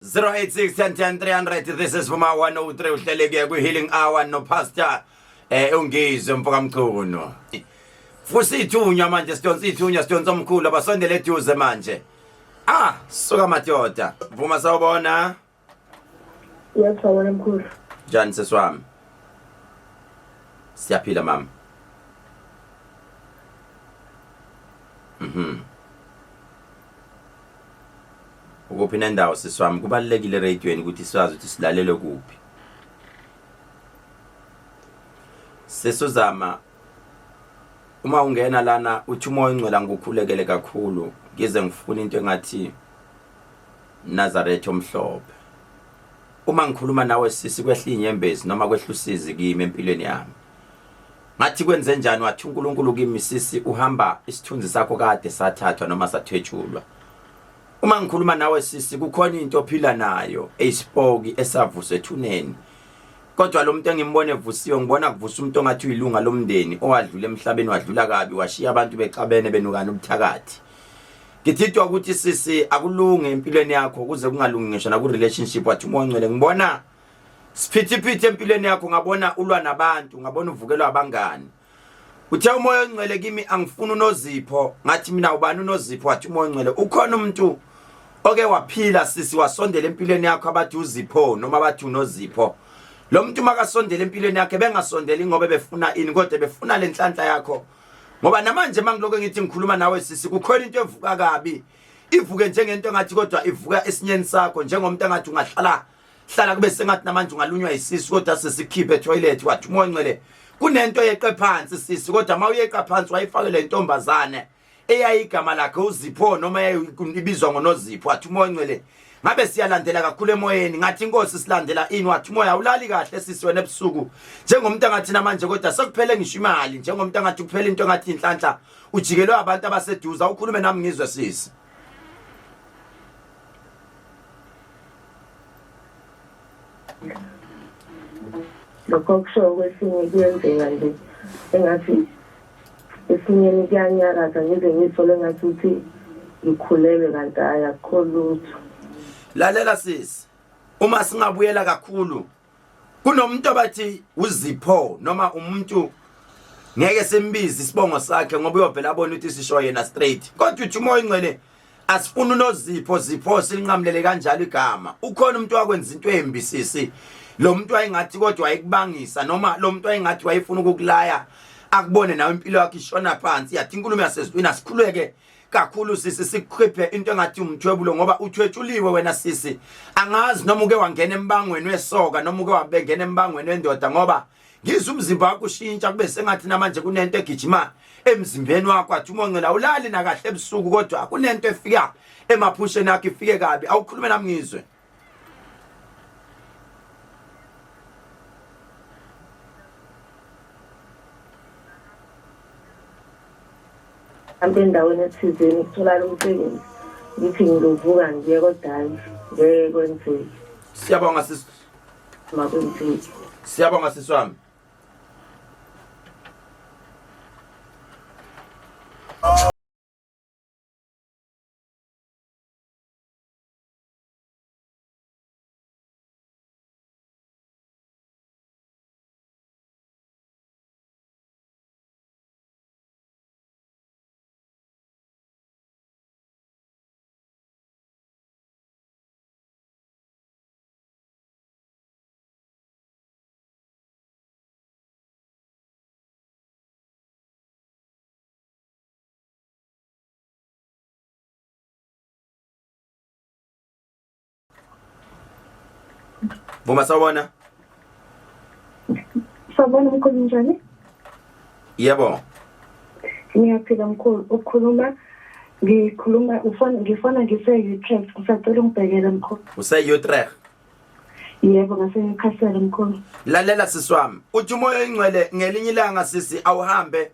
086 10 10 300. This is Vuma 103. Uhleleke kwi Healing Hour no Pastor uNgizwe mfoka Mchunu. Futhi ithunywa manje, sidonsa ithunywa, sidonsa omkhulu, abasondele eduze manje. Ah, suka madoda. Vuma, sawubona. Yebo, sawubona mkhulu. Njani seswami? Siyaphila mama. Ukuphi nendawo siswami? Kubalulekile eradioweni ukuthi siwazi ukuthi silalele kuphi. Sesuzama uma ungena lana uthi umoya ongcwele angikukhulekele kakhulu, ngize ngifuna into engathi Nazareth omhlophe. Uma ngikhuluma nawe sisi, kwehla inyembezi noma kwehla usizi kimi empilweni yami. Ngathi kwenze njani? Wathi uNkulunkulu kimi, sisi, uhamba isithunzi sakho kade sathathwa noma sathwetshulwa. Uma ngikhuluma nawe sisi, kukhona into ophila nayo eyisipoki esavuswa ethuneni. Kodwa lo muntu engimbone evusiwe, ngibona kuvusa umuntu ongathi uyilunga lomndeni owadlula emhlabeni, wadlula kabi, washiya abantu bexabene benukana ubuthakathi. Ngithintwa ukuthi sisi akulungi empilweni yakho, kuze kungalungi ngisho naku relationship. Wathi umoya ongcwele ngibona siphithiphithi empilweni yakho, ngabona ulwa nabantu, ngabona uvukelwa abangani. Uthe umoya ongcwele kimi angifuni uNozipho. Ngathi mina ubani uNozipho? Wathi umoya ongcwele ukhona umuntu oke waphila sisi, wasondela empilweni yakho, abathi uZipho noma abathi uNozipho. Lo muntu makasondela empilweni yakhe bengasondeli ngoba befuna ini, kodwa befuna lenhlanhla yakho. Ngoba namanje mangiloko ngithi ngikhuluma nawe sisi, kukhona into evuka kabi, ivuke njengento engathi kodwa ivuka esinyeni sakho, njengomuntu engathi ungahlala hlala kube sengathi namanje ungalunywa isisu, kodwa sesikhiphe etoilet. Wathi umoya ongcwele kunento yeqe phansi sisi, kodwa uma uyeqa phansi wayifake le ntombazane eyayigama lakhe uZipho noma ibizwa ngoNozipho. Wathi umoya ongcwele ngabe siyalandela kakhulu emoyeni. Ngathi inkosi silandela ini? Wathi umoya awulali kahle sisi wena ebusuku, njengomuntu angathi namanje kodwa sekuphele ngisho imali, njengomuntu angathi kuphela into engathi inhlanhla, ujikelwe abantu abaseduze. Awukhulume nami ngizwe sisi. Lokho kusho kwesinye kuyenzeka nje engathi esinyeni kuyanyakaza, ngize ngiyisole ngathi ukuthi ngikhulelwe, kanti hhayi, akukho lutho. Lalela sisi, uma singabuyela kakhulu kunomuntu abathi uZipho noma umuntu ngeke simbize isibongo sakhe ngoba uyovela abone ukuthi sisho yena straight, kodwa uthi umoya ongcwele asifuni uNozipho, Zipho silinqamulele kanjalo igama. Ukhona umuntu wakwenza into embi sisi. Lo muntu wayengathi kodwa wayekubangisa, noma lo muntu wayengathi wayefuna ukukulaya akubone nawe impilo yakho ishona phansi. Yathi inkulumo yasezulwini asikhuleke kakhulu sisi, sikukhiphe into engathi umthwebulo ngoba uthwetshuliwe wena sisi. Angazi noma uke wangena embangweni wesoka noma uke wabengena embangweni wendoda, ngoba ngizwe umzimba wakho ushintsha kube sengathi namanje kunento egijima emzimbeni wakho. Athi umoncela ulali nakahle ebusuku, kodwa kunento efika emaphusheni akho ifike kabi. Awukhulume nami ngizwe. Mhlawumbe endaweni ethizeni kutholakala umsebenzi, ngithi ngizovuka ngiye, kodwa hhayi, ngeke kwenzeke. Siyabonga sisi. Makwenzeke. Siyabonga sisi wami. Vuma, sawubona. Sawubona mkhulu, njani? Yebo. Ngiyaphila mkhulu. Ukhuluma ngikhuluma ufona ngifona ngise-Utrecht, ngisacela ungibhekele mkhulu. Use-Utrecht? Yebo, ngase-Newcastle mkhulu. Lalela sisi wami, uthi umoya oyingcwele ngelinye ilanga sisi awuhambe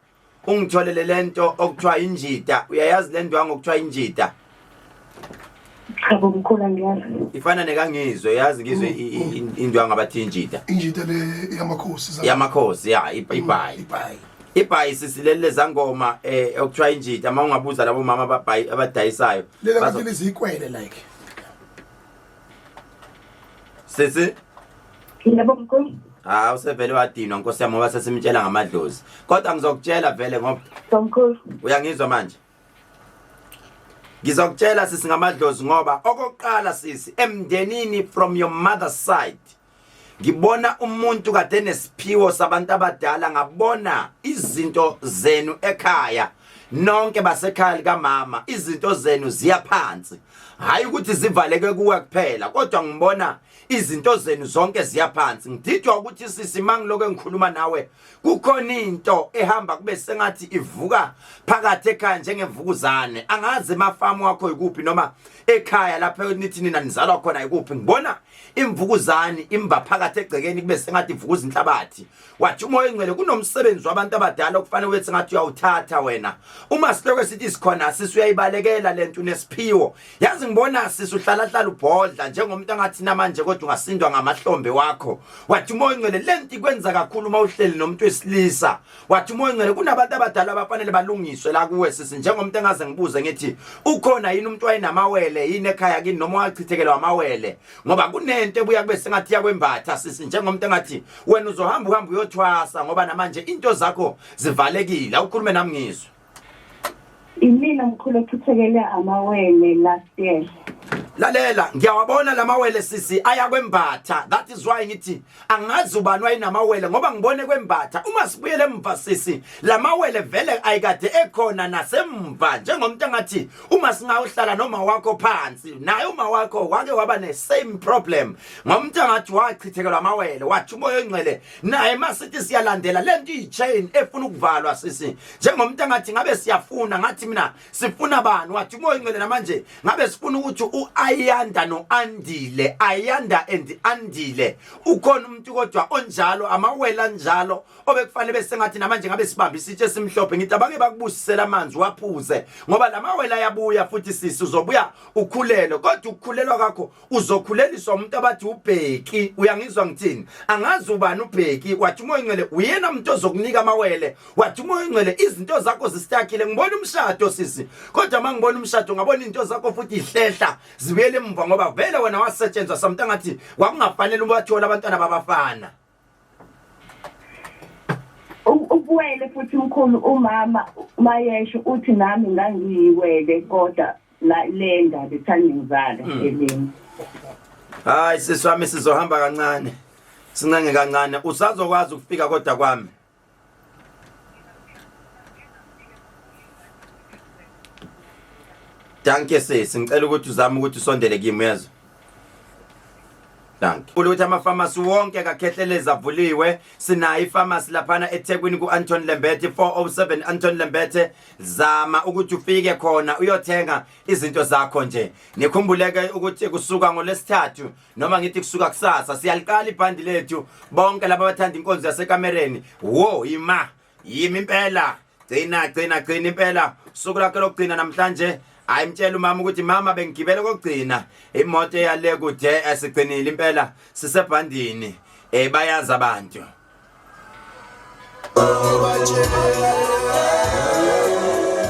ungitholele lento okuthiwa injida. Uyayazi le ndwangu okuthiwa injida? Cha bo mkhulu, angiyazi. Ifana nekangizwe, yazi ngizwe indwangu abathi injida. Injida le yamakhosi. Yamakhosi ya ibhayi. Ibhayi. Ibhayi sisi leli lezangoma okuthiwa injida, uma ungabuza labo mama ababhayi abadayisayo. Lela bathi lizikwele like. Sisi? Yebo mkhulu. Ah, usevele wadinwa nkosi yami ngoba sesimtshela ngamadlozi. Kodwa ngizokutshela vele ngoba Mkhulu. Uyangizwa manje? Ngizokutshela sisi ngamadlozi ngoba okokuqala sisi emndenini from your mother's side ngibona umuntu kade nesiphiwo sabantu abadala, ngabona izinto zenu ekhaya nonke basekhaya likamama, izinto zenu ziyaphansi. Hayi ukuthi zivaleke kuwe kuphela, kodwa ngibona izinto zenu zonke ziyaphansi. Ngididwa ukuthi sisi mangiloko engikhuluma nawe kukhona into ehamba kube sengathi ivuka phakathi ekhaya njengemvukuzane. Angazi emafamu wakho ikuphi noma ekhaya lapho nithi nina nizalwa khona ikuphi. Ngibona imvukuzane imba phakathi egcekeni kube sengathi ivukuza inhlabathi. Wathi umoya oyingcwele kunomsebenzi wabantu abadala okufanele ube sengathi uyawuthatha wena. Uma sihloko sithi sikhona sisi uyayibalekela lento, unesiphiwo. Yazi ngibona sisi uhlala hlala ubhodla njengomuntu angathi namanje kodwa ungasindwa ngamahlombe wakho. Wathi umoya oyingcwele lento ikwenza kakhulu uma uhleli nomuntu wesilisa. Wathi umoya oyingcwele kunabantu abadala abafanele balungiswe la kuwe sisi, njengomuntu engaze ngibuze ngithi ukhona yini umuntu wayenamawele yini ekhaya kini noma wachithekelwa amawele, ngoba kunento ebuya kube sengathi yakwembatha sisi, njengomuntu engathi wena uzohamba uhambe uyothwasa ngoba namanje into zakho zivalekile. Awukhulume nami ngizwe. Imina mkhulu ochithekele amawele last year. Lalela, ngiyawabona lamawele sisi ayakwembatha. That is why ngithi angazi ubani wayenamawele ngoba ngibone kwembatha. Uma sibuyele emva sisi, lamawele vele ayikade ekhona nasemva, njengomuntu engathi uma singawuhlala noma wakho phansi naye uma wakho wake waba ne same problem, ngomuntu engathi wachithekelwa amawele. Wathi umoya oyingcwele naye masithi siyalandela lento iyi-chain efuna ukuvalwa sisi, njengomuntu engathi ngabe siyafuna, ngathi mina sifuna bani? Wathi umoya oyingcwele namanje ngabe sifuna ukuthi uAyanda noAndile, Ayanda and Andile, ukhona umuntu kodwa onjalo, amawele anjalo obekufanele bese ngathi namanje ngabe sibamba isitshe esimhlophe. Ngithi abake bakubusisela amanzi waphuze ngoba lamawele ayabuya futhi sisi, uzobuya ukhulelwe, kodwa ukukhulelwa kwakho uzokhuleliswa umuntu abathi uBheki. Uyangizwa ngithini? Angazi ubani uBheki. Wathi umoya oyingcwele uyena umuntu ozokunika amawele. Wathi umoya oyingcwele izinto zakho zisitakile. Ngibona umshado sisi, kodwa uma ngibona umshado ngabona izinto zakho futhi ihlehla zibuyele emva ngoba vele wena wasetshenzwa samuntu angathi kwakungafanele ubathole abantwana babafana. Ubuwele futhi mkhulu, umama mayesho uthi nami ngangiyiwele kodwa la le ndaba ethanda ngizala eleni. Hayi sisi wami, sizohamba kancane, sincenge kancane, usazokwazi ukufika kodwa kwami. Dankie sisi, ngicela ukuthi uzame ukuthi usondele kimi, uyezwa? Dankie. Ukuthi amafamasi wonke kaKhehlelezi avuliwe, sinayo ifamasi laphana eThekwini ku-Anton Lembethe 407 Anton Lembethe. Zama ukuthi ufike khona uyothenga izinto zakho nje. Nikhumbuleke ukuthi kusuka ngolesithathu noma ngithi kusuka kusasa siyaliqala ibhandi lethu. Bonke laba abathanda inkonzo yasekamereni, wo ima yimi impela, gcina gcina gcina impela usuku lakho lokugcina namhlanje. Hayi, mtshela umama ukuthi mama bengigibele kokugcina imoto eyale kude, esigcinile impela sisebhandini, bayazi abantu.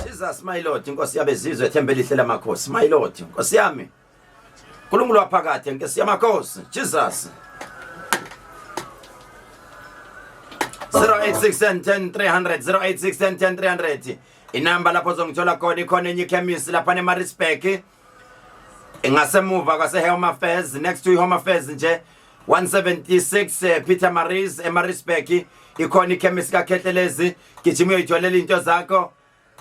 Jesus my Lord, inkosi yabezizwe, ethembe elihle lamakhosi, my Lord, nkosi yami, uNkulunkulu waphakade, nkosi yamakhosi, Jesus. 086 10 300 086 10 300 inamba lapho zongithola khona. Ikhona enye ikhemisi lapha neMaritzburg ngasemuva kwase-Home Affairs, next to i-Home Affairs nje, 176 Peter Maris eMaritzburg, ikhona ikhemisi kaKhehlelezi. Gijima uyoyitholela into zakho.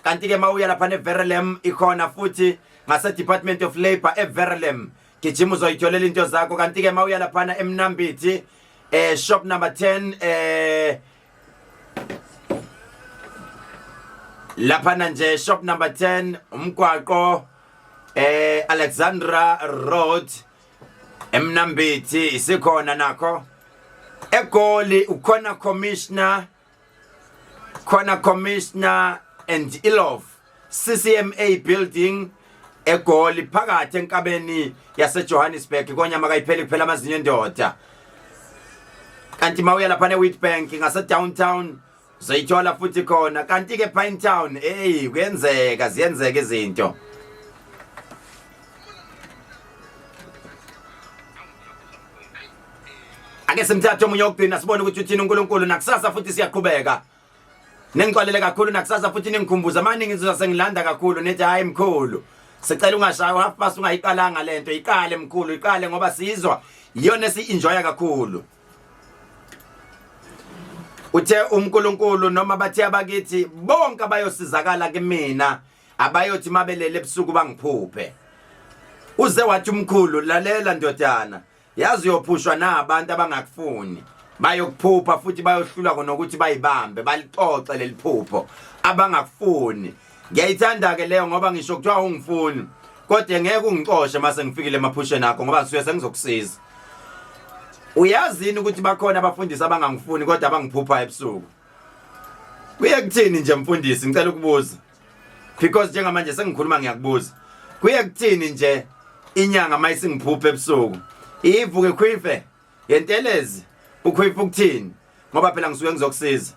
Kanti-ke mawuya lapha neVerelem ikhona futhi ngase-Department of Labour eVerelem, gijima uzoyitholela into zakho. Kanti-ke mawuya laphana eMnambithi, shop number 10, laphana nje shop number 10, umgwaqo Alexandra Road eMnambithi, isikhona nakho. eGoli ukhona commissioner, khona commissioner and Ilov CCMA building eGoli, phakathi enkabeni yaseJohannesburg, konyama kayipheli kuphela amazinyo endoda. Kanti mawuya lapha neWitbank ngase downtown uzoyithola futhi khona. Kanti ke Pinetown, hey, kuyenzeka, ziyenzeka izinto. Ake simthathe omunye wokugcina sibone ukuthi uthini uNkulunkulu nakusasa futhi siyaqhubeka. Ningixolele kakhulu nakusasa futhi ningikhumbuza manje ngizoza sengilanda kakhulu nithi hayi mkhulu. Sicela ungashayi half past ungayiqalanga lento iqale mkhulu iqale ngoba sizwa iyona esi-enjoya kakhulu. Uthe uNkulunkulu noma bathe abakithi bonke abayosizakala kimina abayothi mabelele ebusuku bangiphuphe. Uze wathi umkhulu lalela ndodana Yazi uyophushwa nabantu abangakufuni. Bayokuphupha futhi bayohlulwa nokuthi bayibambe balixoxe leliphupho abangakufuni. Ngiyayithanda ke leyo ngoba ngisho kuthiwa ungifuni kodwa ngeke ungixoshe mase ngifikile emaphusheni akho ngoba ngisuke sengizokusiza. Uyazini ukuthi bakhona abafundisi abangangifuni kodwa abangiphupha ebusuku. Kuye kuthini nje mfundisi ngicela ukubuza. Because njengamanje sengikhuluma ngiyakubuza. Kuye kuthini nje inyanga mayisingiphupha ebusuku? Ivuke khwife yentelezi ukhwife ukuthini? Ngoba phela ngisuke ngizokusiza.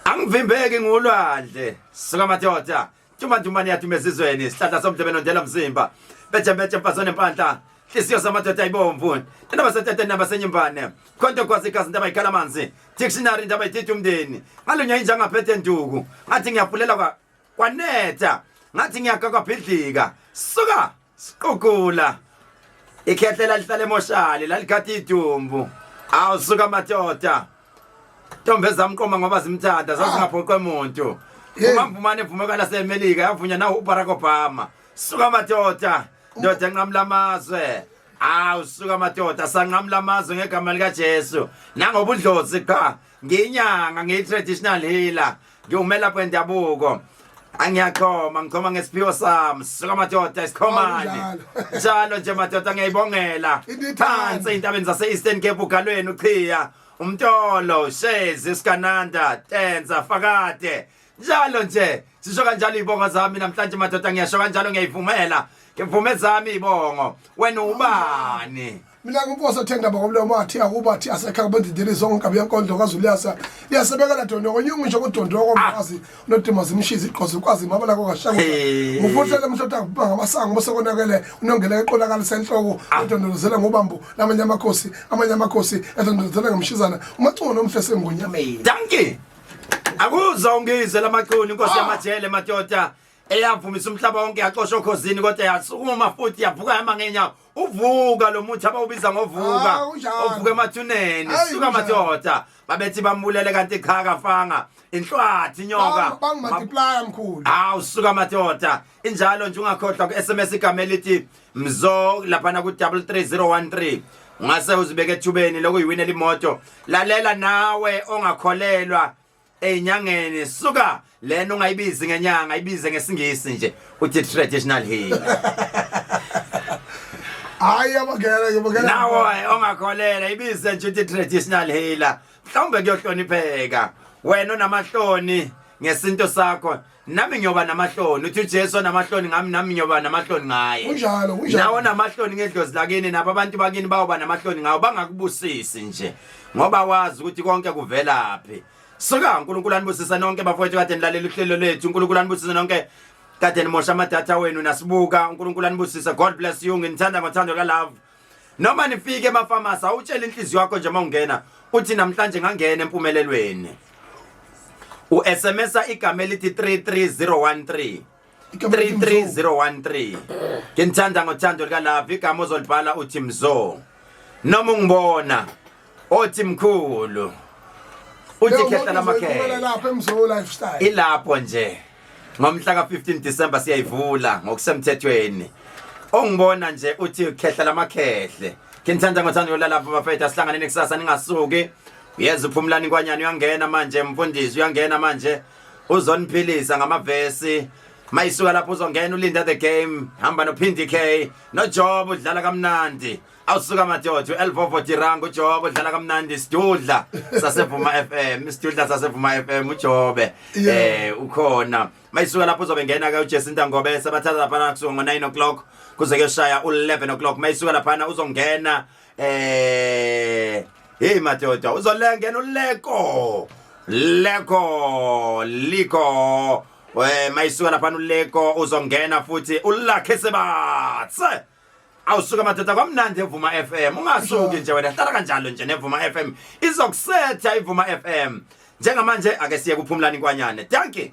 Angivimbeki ngulwandle. Suka madoda. Ntumantumane yathi umezizweni sihlahla somdlebe nondela mzimba. Beje beje mfazane mpandla. Hliziyo zamadoda ayibomvu. Indaba setete indaba senyumbane. Khonto kwazi igazi indaba ikhala amanzi. Dictionary indaba idida umndeni. Ngalunya inja ngaphethe nduku. Ngathi ngiyafulela kwa kwanetha. Ngathi ngiyagagwabhidlika. Suka siqukula. Ikhehlela lihlale emoshali lalikhatha idumbu. Awu suka madoda. Ntombi ezamqoma ngoba zimthanda zazingaphoqwe muntu. Umamvumane evumekala seMelika yavunya nawo uBarack Obama. Suka madoda. Ndoda enqamula amazwe. Awu suka madoda sanqamula amazwe ngegama lika Jesu. Nangobudlozi cha. Ngiyinyanga ngiyi traditional healer. Ngiwumelaphi wendabuko. Angiyachoma ngichoma ngesiphiwo sami. Suka madoda isikhomane. Njalo nje madoda ngiyayibongela. Phansi entabeni zase Eastern Cape ugalweni uchiya. Umtolo, Shezi, Skananda, Tenza, Fakade. Njalo nje sisho kanjalo izibongo zami namhlanje madoda ngiyasho kanjalo ngiyayivumela. Ngivume zami izibongo. Wena ubani? Mina ngumfo othenda bakomlomo wathi akuba thi asekha kubendideli zonke inkabi yenkondlo kaZulu yasa liyasebekela dondoko nyungu nje kodondoko Ah. mkazi nodima zimshiza igqozi ukwazi mabala kokashangu Hey. ngufuthele mhlotha kuba ngamasango bese konakele unongele eqolakalisa enhloko Ah. edondolozela ngobambu lamanye amakhosi amanye amakhosi edondolozela ngomshizana umacingo nomhle sengonyameni Dankie. Akuzwa ungizwe lamaqhuni inkosi yamajele madoda eyavumisa umhlaba wonke yaxosha okhozini kodwa yasukuma futhi yavuka yama ngenyawo. Uvuka lo muthi abawubiza ngovuka. Ah, kunjalo. Ovuka emathuneni Ayi, suka kunjalo. madoda. Babethi bambulele kanti cha kafanga. Inhlwathi inyoka. Bangimultiplya mkhulu. Hawu suka madoda. Injalo nje ungakhohlwa ku SMS igama elithi Mzo laphana ku 33013. Ungase uzibeke ethubeni lokuyiwinela imoto. Lalela nawe ongakholelwa enyangeni suka lena ungayibizi ngenyanga ibize ngesingisi nje uthi traditional healer. Hayi abangena ke bangena. Nawe ongakholela ibize nje uthi traditional healer. Mhlawumbe kuyohlonipheka. Wena onamahloni ngesinto sakho nami ngiyoba namahloni uthi uJesu onamahloni ngami nami ngiyoba namahloni ngaye Kunjalo, kunjalo. Nawe onamahloni ngedlozi lakini nabo abantu bakini bayoba namahloni ngawo bangakubusisi nje ngoba wazi ukuthi konke kuvelaphi suka uNkulunkulu anibusise nonke bafowethu kade nilalela uhlelo lwethu uNkulunkulu anibusise nonke kade nimosha amadatha wenu nasibuka uNkulunkulu anibusise God bless you nginithanda ngothando ka love noma nifike emafamasi awutshela inhliziyo yakho nje mawungena uthi namhlanje ngangena empumelelweni u-SMS igama elithi 33013 33013 nginithanda ngothando likalapha igama ozolibhala uthi mzo noma ungibona othi mkhulu uthi khehla lamakhehla lapha eMzo lifestyle. Ilapho nje ngomhla ka-15 December siyayivula ngokusemthethweni ongibona nje uthi khehla lamakhehle nginithanda ngothando yolalapho bafethu asihlanganeni kusasa ningasuki uyeza uphumlani kwanyani uyangena manje mfundisi uyangena manje uzoniphilisa ngamavesi mayisuka lapho uzongena ulinda the game hamba nophindi K noJob udlala kamnandi awusuka madoda uElvovo Dirango uJobe udlala kamnandi isidudla sasevuma FM isidudla sasevuma FM uJobe ukhona mayisuka lapho uzobe ngena ke uJacinta Ngobe sebathatha lapha kusuka ngo9 o'clock kuze kuyoshaya u11 o'clock mayisuka lapha uzongena hey madoda uzolengena uleko leko liko we mayisuka lapha uleko uzongena futhi ulakhe sebatse. Awusuka madoda kwamnandi eVuma FM. Ungasuki nje wena hlala kanjalo nje neVuma FM. Izokusetha iVuma FM. Njengamanje ake siye kuphumlani inkwanyane. Dankie.